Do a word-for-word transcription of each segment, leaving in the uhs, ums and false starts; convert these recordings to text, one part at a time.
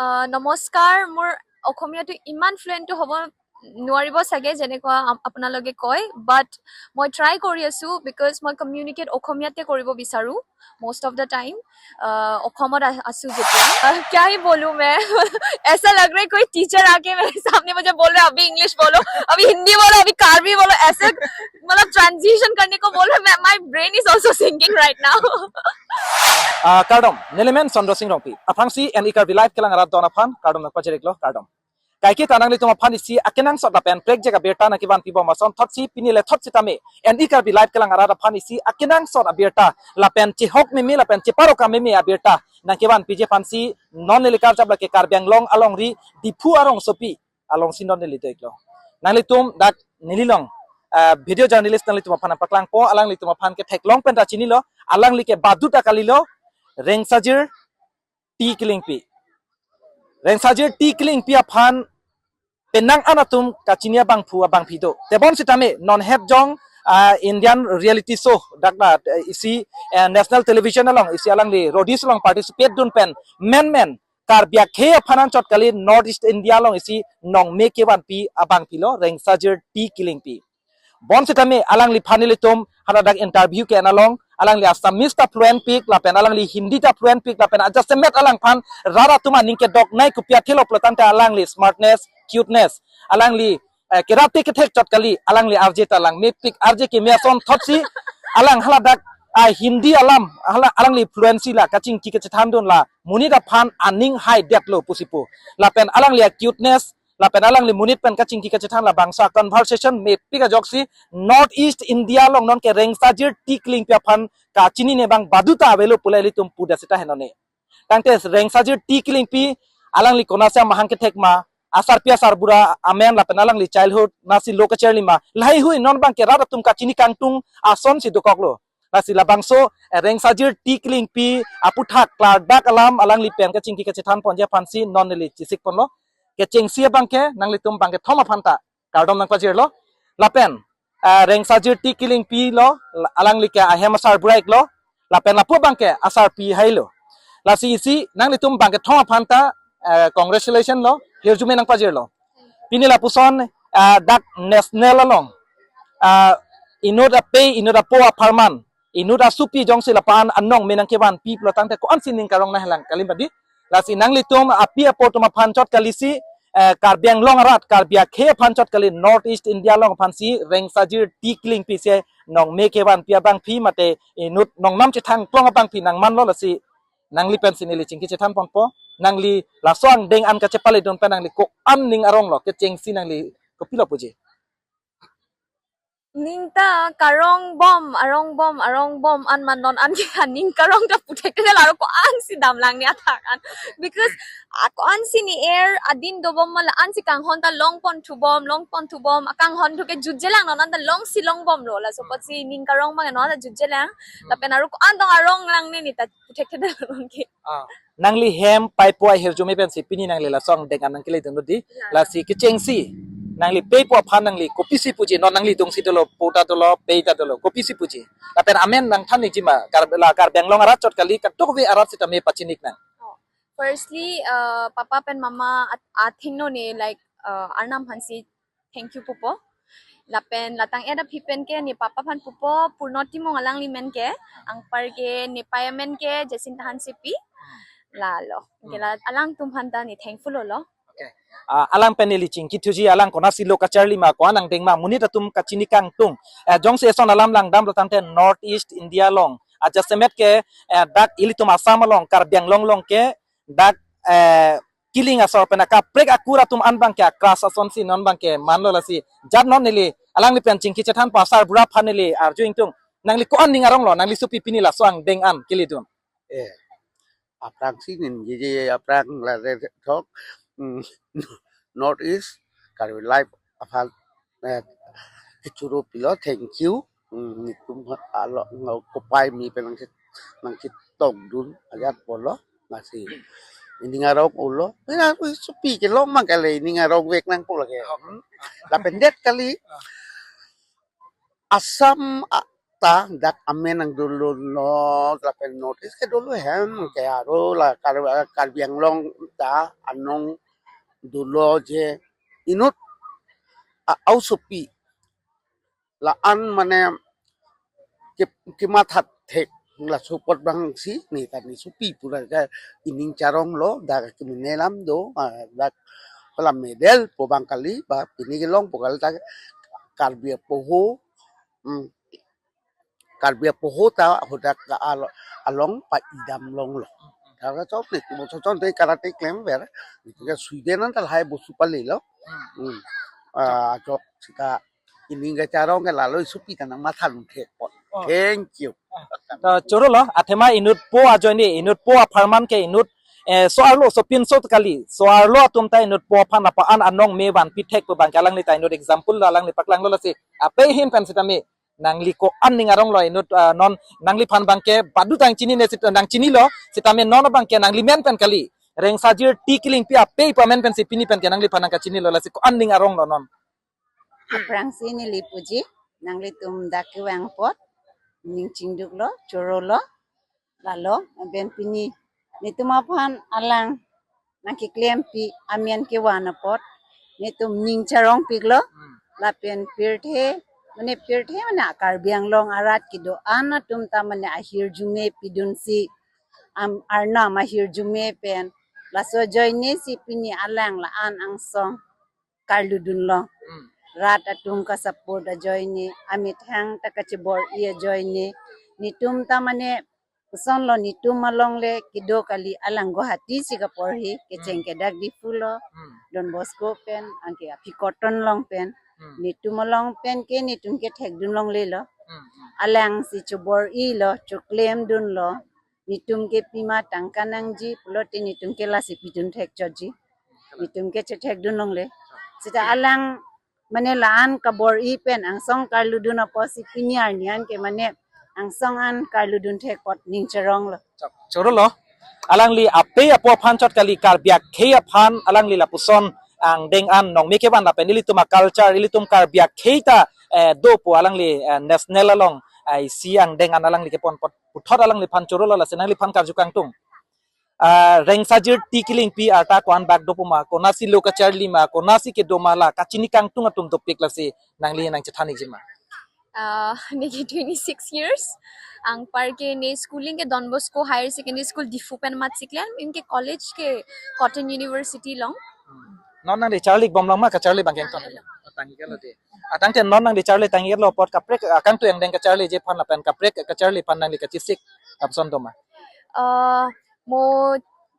আহ, নমস্কাৰ। মোৰ অসমীয়াটো ইমান ফ্লুৱেণ্টটো হ'ব নোৱাৰিব চাগে, যেনেকুৱা আপ- আপোনালোকে কয়, বাট মই ট্ৰাই কৰি আছোঁ, বিকজ মই কমিউনিকেট অসমীয়াতে কৰিব বিচাৰোঁ মষ্ট অফ দ্য টাইম। অসমত আ- আছোঁ যেতিয়া। আহ, क्या ही बोलूँ मैं। ऐसा लग रहा है कोई टीचर आके मेरे सामने मुझे बोल रहा है, "अभी इंग्लिश बोलो, अभी हिंदी बोलो, अभी कार्बी बोलो।" ऐसे मतलब ट्रांजिशन करने को बोल रहा है। My brain is also sinking right now. Ah, kardom, neli men Chandra Singh Rongpi. Aphrangsi N E Karbi Live kelang arat don aphan kardom nangpajir-iklo, kardom. Kaike ta nanglitum aphan isi akenangsot lapen prekjak abirta nangkevanpi bom ason thotsi pini le thot sitame N E Karbi Live kelang arat aphan isi akenangsot abirta lapen chehok meme lapen cheparokam meme abirta nangkevanpiji aphansi non neli karjap lake Karbi Anglong alongri Diphu arongsopi alongsi non neli do-iklo. Nanglitum dak neli long, ah, video journalist nanglitum aphan paklangpo, alanglitum aphan ke theklong pen ta chinilo, alangli ke baduta kalilo, Rengsajir T Killingpi. Rengsajir T Killingpi aphan penang an atum kachini abangphu abangphi do. Tebon sitame non hep jong, ah, Indian reality show dak na, eh, isi, eh, national television along isi alangli roadies along participate dun pen menmen Karbi akhei aphan anchot kali North East India along isi nongme kevanpi abangphilo Rengsajir T Killingpi. Bonsitame alangliphan nelitum haladak interview ke-en along alangli Assamese ta fluent pik lapen alangli Hindi ta fluent pik lapen ajasemet alangphan rat atum aning kedoknei kopi athelo pulotangte alangli smartness, cuteness, alangli, eh, kerate kethek chot kali, alangli arje ta langmepik, arje keme ason thotsi alang haladak, ah, Hindi alam hala alangli fluency la kachingki kachethandun la monit aphan aning haidetlo pusi pu. Lapen alangli a-cuteness lapen alangli monit pen kachingki kachethan labangso a-conversation mepik ajoksi North East India along nonke Rengsajir T Killingpi aphan kachinine abang baduta avelo pule ilitum puda seta henone. Tangte Rengsajir T Killingpi alangli konasi amahang kethek ma, asarpi asarbura amen lapen alangli childhood nasi lo kacharli ma, laheihui non abangke rat atum kachini kangtung asonsi dokoklo. Lasi labangso, eh, Rengsajir T Killingpi aputhak klardak alam alangli pen kachingki kachethan ponji aphansi non neli chisik ponlo. Kechengsi abangke nanglitum bangkethom aphanta kardom nangpajirlo. Lapen, eh, Rengsajir T Killingpi lo, la- alangli ke ahem asarbura-iklo. Lapen lapu abangke asarpi hailo. Lasi isi nanglitum bangkethom aphanta, eh, congratulation lo, hirjume nangpajirlo. Pini lapuson, eh, dak national along, eh, inut apei, inut apo apharman, inut asopi jongsi lapu-an anong me nangkevanpi pulotangte ko-ansi ning karong nanghelang kali mati. Lasi nanglitum api apo atum aphan chot kalisi, eh, Karbi Anglong arat, Karbi akhei aphan chot kali North East India along aphansi Rengsajir T Killingpi si nongme kevanpi abangpi mate inut nongnam chethang klong abangpi nangmanlo lasi nangli pensi neli chingki chethan ponpo, nangli laso angdeng an kachepale dun pen nangli ko-an ning aronglo, kechengsi nangli kopilo puji. Ning ta karong bom, arong bom, arong bom, an man non an ke aning karong ta puthek te laro ko-ansi damlang ni athak an. Because a ko-ansi ni er adin dobom ma la-ansi kanghon ta long ponthu bom, long ponthu bom, akanghon thu ke jutjelang non an ta longsi long bomlo, laso apotsi ning karong ma non ta jutjelang. Lapen aro ko-an tong arong lang ni ni ta puthek te laro ke. Nangli hem paipo ahirjume pensi pini nangli laso angdeng an nangkele dun di. Lasi kechengsi nangli peipo aphan nangli kopisi puji, non nangli dungsi dolo, po ta dolo, pei ta dolo, kopisi puji. Lapen amen nangthan-ikji ma, Kar- la Karbi Anglong arat chot kali, kadokave arat sitame pachini-ik nang. Firstly, uh, papa pen mama at- athengno ne, like, uh, Arnam aphansi thank you pupo. Lapen latang eda phi pen ke ne papa aphan pupo, Purno Timung alangli men ke, anpar ke ne paya men ke Jacinta Hansepi. Lalo. Ke la alangtum aphanta ne thankful lo. Ah, alang pen neli chingki thuji, alang konasi lo kacharli ma, ko-an angdeng ma, monit atum kachini kangtung. Eh, jongsi eson alam langdam pulotangte North East India along ajasemet ke, eh, dak ilitum Assam along, Karbi Anglong along ke dak, eh, killing asor pen akaprek akur atum an abangke a-crush asonsi non abangke manlo lasi. Jat non neli alangli pen chingki chethan po, asarbura aphan neli arju ingtung. Nangli ko-an ning aronglo, nangli sopi pini laso angdeng an kele dun? Eh, aphrangsi ningjeje aphrang lare thok, mm, North East Karbi Live aphan, eh, kechoro pilo, thank you. Mm, netum alo ngo kopai mi pen nangsi nangsi tokdun ajat polo nasi. Ining arong ulo, ina sopi kelong mang kali, ining arong vek nangpo lake. Hmm. Lapen det kali. Assam, ah, ta dak amen nangdunlo, lapen notice ke dolo hem ke aro la Kar-, Karbi Anglong ta anong dolo je inut a-, aosopi la-an mane ke, kematha thek laso apot abang si ne ta ne sopi pura ke ining charonglo, dak kemene alam do, ah, dak pala medel pu abang kali, ba pini kelong pu kali ta Karbi apoho, hmm, Karbi apoho ta hadak ka al-, along pa-idam longlo. Karena chot ne, mo chot chot de karate klemver, itu ke Sweden an ta lahai bosu palelo. Hmm. Ah, chot sita ining kacharong ke lalo sopi ta nangmatha luthe pon. Oh. Thank you. To chorolo, athema inutpo ajoine, inutpo apharman ke inut, eh, so-arlo sopinso kali, so-arlo atum ta inutpo aphan apa an anong me vanpi thek pu abang ke alangli ta inut example lo, alangli paklanglo lasi, apei ahin pen sitame, nangli ko-an ning aronglo inut, ah, non nangliphan abang ke badu tang chinine sit nangchinilo, sitame non abang ke nanglimen pen kali. Rengsajir T Killingpi apei pu amen pensi pini pen ke nangliphan nangkachinilo, lasi ko-an ning aronglo non. Aphrangsi neli puji, nanglitum dak kevang apot, ning chingduklo, chorolo, lalo, lapen pini netum aphan alang nangkeklempi amen kevan apot netum ning charongpiklo. Hmm. Lapen pirthe, mane pirthe mane Karbi Anglong arat kedo-an atum ta mane ahirjume pidunsi, am, arnam ahirjume pen laso ajoine si pini alang la-an angsong karludunlo. Hmm. Rat atum ka-support ajoine, amethang ta kachebor-i ajoine, netum ta mane kosonlo, netum along le kedo kali, alang Guwahati si kaporhi, kecheng, hmm, ke dak Diphu lo, hmm, Don Bosco pen, anke aphi cotton along pen, hmm, netum along pen ke netum kethekdun longlelo. Hmm, hmm. Alangsi chebor-ilo, cheklemdunlo, netum ke pima tangka nangji pulote netum ke lasi pidun thekchotji. Netum ke chethekdun longle. Sita alang mane la-an kabor-i pen angsong karludun apotsi pini arni an ke mane angsong an karludun thek apot ning charonglo. Chorolo. Alangli apei apo aphan chot kali, Karbi akhei aphan alangli lapuson angdeng an nong me kevan lapen ilitum a-culture, ilitum Karbi akhei ta, eh, do pu alangli, eh, national along, eh, isi angdeng an alangli kepon apot puthot alangliphan chorolo, lasi nangliphan karju kangtung. Ah, Rengsajir T Killingpi arta ko-an bak do pu ma, konatsi lo kacharli ma, konatsi kedo ma, la kachini kangtung atum dopik, lasi nangli nangchethan ikji ma. Ah, neli ke twenty-six years. Anpar ke ne schooling ke Don Bosco Higher Secondary School Diphu pen matsi klem, anke college ke Cotton University along. Hmm. Non nangli charli bomlong ma, kacharli abang ke ington? Tanglo. Oh, tangiklo de. Atangte non nangli charli tangiklo apot kaprek, ah, kangtung angdeng kacharliji aphan lapen kaprek kacharli aphan nangli kachesik lapuson do ma? Ah, mo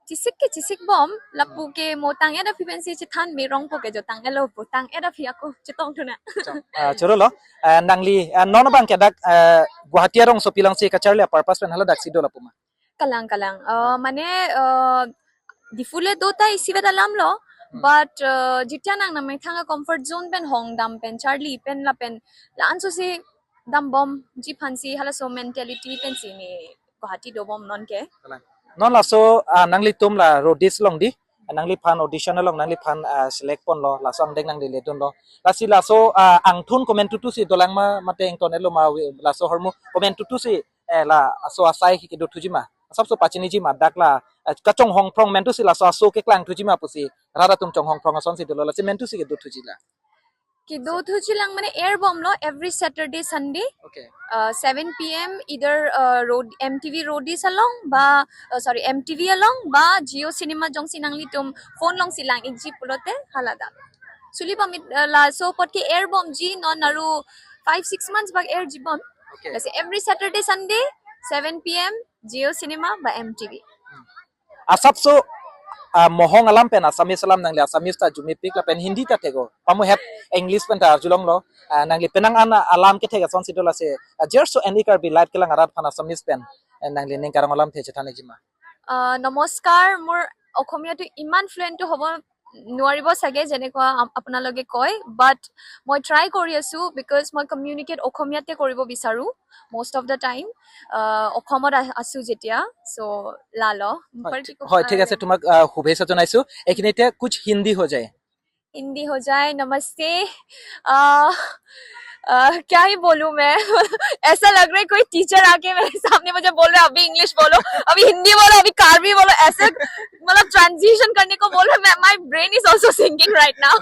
chesik ke chesik bom, lapu, hmm, ke mo tang-et aphi pensi chethan me rongpo ke jo, tang-etlo pu, tang-et aphi ako chetongthu na. Chong, ah, chorolo, ah, nangli, ah, non abang ke dak, ah, Guwahati arongsopi alongsi kacharli a-purpose pen hala daksi do lapu ma? Kalang, kalang. Ah, mane, ah, Diphu le do ta isivet alamlo, hmm, but, ah, jitya nang namethang a-comfort zone pen hongdam pen charli pen lapen la-anso si dam bomji aphansi halaso mentality pensi ne Guwahati dobom non ke. Kalang. Non laso, ah, nanglitum la roadies along di, nangliphan audition along nangliphan, ah, select ponlo, laso angdeng nangli ledunlo. Lasi laso, ah, angthun komantutu si dolang ma, mate ington-etlo ma, wi-, laso ahormu komantutu si, eh, laso asai ke kedothuji ma, asapso pachiniji ma, dak la, eh, kachonghong phrong mentu si laso aso keklangthuji ma pusi rat atum chonghong phrong asonsi dolo, lasi mentu si kedothuji la? Kedothuji lang mane er bomlo every Saturday, Sunday. Okay. Uh, seven P M either, uh, road, M T V roadies along ba, uh, sorry, M T V along ba Jio Cinema jongsi nanglitum phone alongsi lang-ikji pulote hala dak. Suli bom it, uh, laso apot ke er bomji non aru five six months bak erji bom. Okay. Lasi every Saturday, Sunday, seven P M Jio Cinema ba M T V. Asapso, ah, mohong alam pen Assamese alam nangli Assamese ta arjumepik lapen Hindi ta thek-o. Pamuhet English pen ta arjulonglo. Ah, nangli penang an alam kethek asonsi do, lasi, ah, Jerso N E Karbi live kelang arat aphan Assamese pen, eh, nangli ning karong alamthe chethan ikji ma? আহ, নমস্কাৰ, মোৰ অসমীয়াটো ইমান ফ্লুৱেণ্টটো হ'ব নোৱাৰিব চাগে, যেনেকুৱা আপ-, আপোনালোকে কয়, বাট মই ট্ৰাই কৰি আছোঁ, বিকজ মই কমিউনিকেট অসমীয়াতে কৰিব বিচাৰোঁ মষ্ট অফ দ্য টাইম, আহ, অসমত আ-, আছোঁ যেতিয়া। চ' লাল। হয়, হয়, ঠিক আছে, তোমাক, আহ, শুভেচ্ছা জনাইছোঁ। এইখিনিতে কুছ হিন্দী হৈ যায়। হিন্দী হৈ যায়, নমস্তে। আহ, क्या ही बोलूं मैं। ऐसा लग रहा है कोई टीचर आके मेरे सामने मुझे बोल रहा है, अभी इंग्लिश बोलो, अभी हिंदी बोलो, अभी कार्बी बोलो, ऐसे मतलब ट्रांजिशन करने को बोल रहा है। My brain is also sinking right now.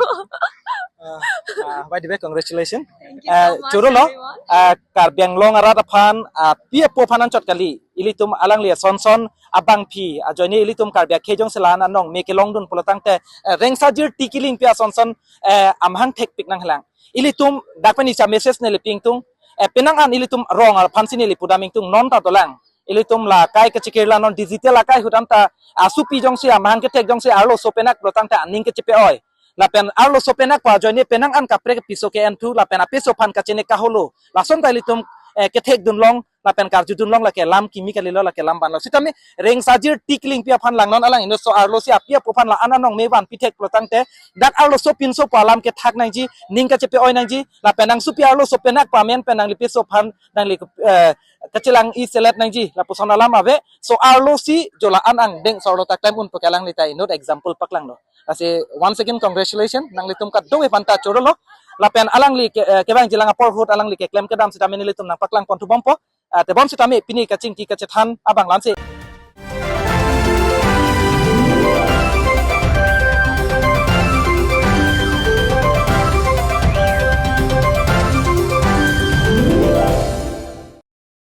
Uh, uh, by the way, congratulations. Thank you so much, Choro lo, everyone. Uh, Karbi Anglong arat aphan, uh, pi apo aphan anchot kali. Ilitum alangli ason son abangpi ajoine ilitum Karbi akhei jongsi la-an anong me kelongdun pulo tangte, uh, rengsajir tikiling pi ason son, uh, amahang thekpik nanglang. Ilitum dak pen isi message neli pi ingtung, uh, penang an ilitum rong aphansi neli pudam ingtung, non ta dolang. Ilitum la akai kachikirla non digital akai ahut anta, uh, supi jongsi amahang kethek jongsi arloso penak pulo tangte aning kechepe-oi. Lapen arloso penak pu ajoine penang an kaprek piso ke-enthu lapen apiso aphan kachene kaholo. Lason ta ilitum, eh, kethekdun long lapen karjudun long, lake lam kimi kalilo, lake lam vanlo. Sitame rengsajir tikiling pi aphan lang non alang inut so arlosi api apo aphan la-an anong me vanpi thek pulo tangte, dak arloso pinso pu alam kethak nangji, ning kachepe-oi nangji, lapen nangsupi arloso penak pu amen pen nangli piso aphan nangli, eh, kachelang-i selet nangji, lapuson alam ave. So arlosi jo la-an angdeng so arlo ta klem un pu ke alangli ta inut example paklanglo. Lasi once again congratulations nanglitum kadokave aphanta, choro lo. Lapen alangli ke, eh, kevangjilang apor ahut alangli keklem kedam sitame nelitum nangpaklang ponthu bompo. Ah, tebon sitame pini kachingki kachethan abang la-ansi.